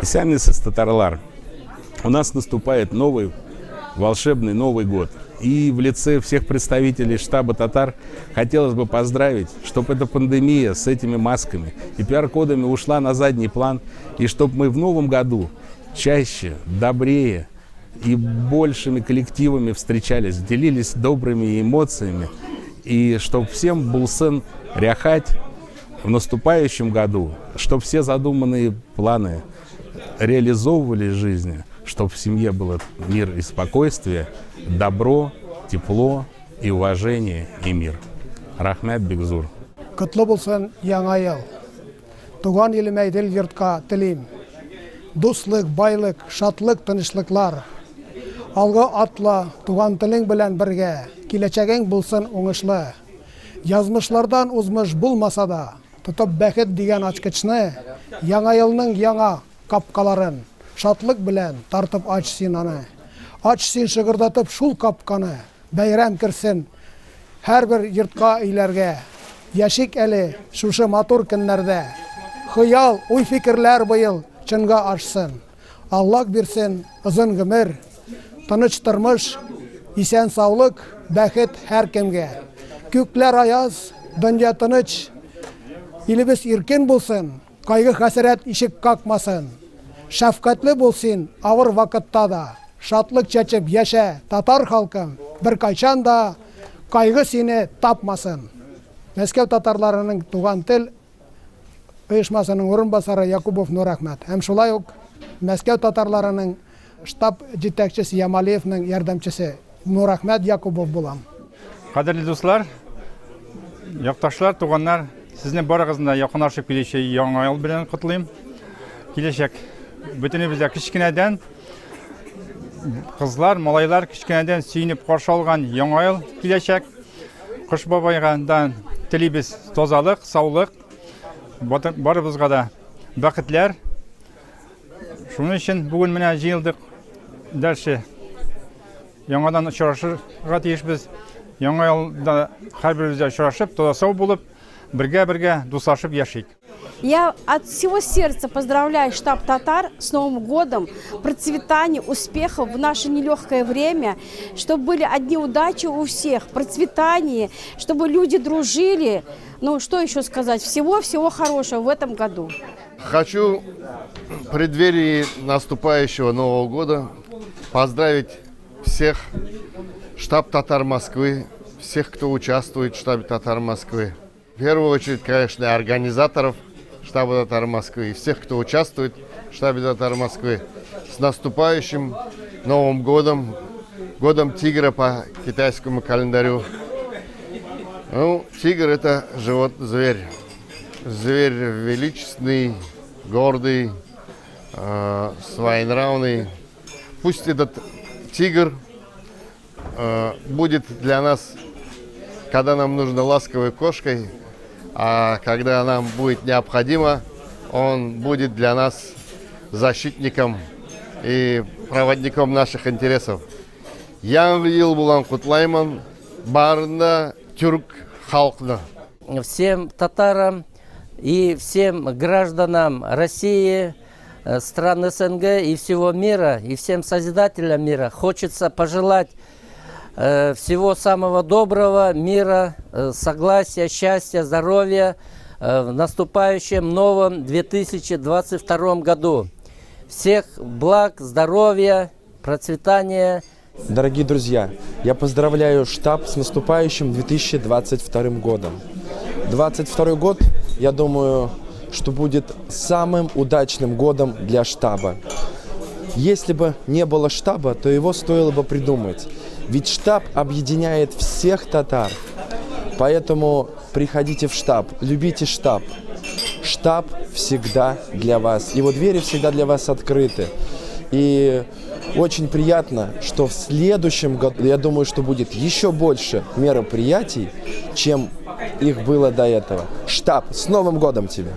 Исәнмесез, татарлар! У нас наступает новый волшебный Новый год. И в лице всех представителей штаба татар хотелось бы поздравить, чтобы эта пандемия с этими масками и QR-кодами ушла на задний план, и чтобы мы в новом году чаще, добрее и большими коллективами встречались, делились добрыми эмоциями, и чтобы всем булсын рәхәт в наступающем году, чтобы все задуманные планы реализовывались в жизни, чтобы в семье было мир и спокойствие, добро, тепло и уважение и мир. Рәхмәт бик зур. Котлы булсын Яңа ел! Туган илемә Идел йортка телим. Дуслык, байлык, шатлык, тынычлыклар. Алга атла, туган телең белән бергә, киләчәгең булсын уңышлы. Язмышлардан узмыш булмаса да, тотып бәхет дигән ачкычны, Яңа елның яңа капкаларын, шатлык белән тартып ач син аны. Ач син шыгырдатып шул капканы, бәйрәм керсен һәрбер йортка, өйләргә. Яшик әле шушы матур көннәрдә. Хыял, уй-фикерләр быел чынга ашсын. Аллаһ бирсен озын гомер, тыныч тормыш, исән-саулык, бәхет һәркемгә. Күкләр аяз, дөнья тыныч, илебез иркен булсын, кайгы-хәсрәт ишек какмасын. Шәфкатьле бул син авыр вакытта да, шатлык чәчеп яшә, татар халкым, беркайчан да кайгы сине тапмасын. Мәскәү татарларының Туган тел оешмасының урынбасары Якубов Нурәхмәт һәм шулай ук Мәскәү татарларының штаб җитәкчесе Ямалиевның ярдәмчесе Нурәхмәт Якубов булам. Кадерле дуслар, якташлар, туганнар, сезне барыгызны да якынлашып килүче Яңа ел белән котлыйм. Киләчәк бөтенебез дә кечкенәдән кызлар, малайлар кечкенәдән сөенеп каршы алган Яңа ел киләчәк. Кыш бабайга да телибез тазалык, саулык, барыбызга да бәхетләр. Шуның өчен бүген менә җыелдык. Дальше яңадан очрашырга тиешбез. Яңа елда һәрберебез дә очрашып, таза сау булып, бергә-бергә дуслашып яшик. Я от всего сердца поздравляю штаб «Татар» с Новым годом, процветания, успехов в наше нелегкое время, чтобы были одни удачи у всех, процветание, чтобы люди дружили. Ну, что еще сказать? Всего-всего хорошего в этом году. Хочу в преддверии наступающего Нового года поздравить всех штаб «Татар Москвы», всех, кто участвует в штабе «Татар Москвы». В первую очередь, конечно, организаторов штаба «Татар Москвы» и всех, кто участвует в штабе «Татар Москвы». С наступающим Новым годом, годом тигра по китайскому календарю. Ну, тигр – это животный зверь. Зверь величественный, гордый, своенравный. Пусть этот тигр будет для нас, когда нам нужно, ласковой кошкой, а когда нам будет необходимо, он будет для нас защитником и проводником наших интересов. Яңа ел белән котлыймын барына төрек халкына. Всем татарам и всем гражданам России, стран СНГ и всего мира, и всем созидателям мира хочется пожелать всего самого доброго, мира, согласия, счастья, здоровья в наступающем новом 2022 году. Всех благ, здоровья, процветания. Дорогие друзья, я поздравляю штаб с наступающим 2022 годом. 2022 год, я думаю, что будет самым удачным годом для штаба. Если бы не было штаба, то его стоило бы придумать. Ведь штаб объединяет всех татар. Поэтому приходите в штаб, любите штаб. Штаб всегда для вас. Его двери всегда для вас открыты. И очень приятно, что в следующем году, я думаю, что будет еще больше мероприятий, чем их было до этого. Штаб, с Новым годом тебя!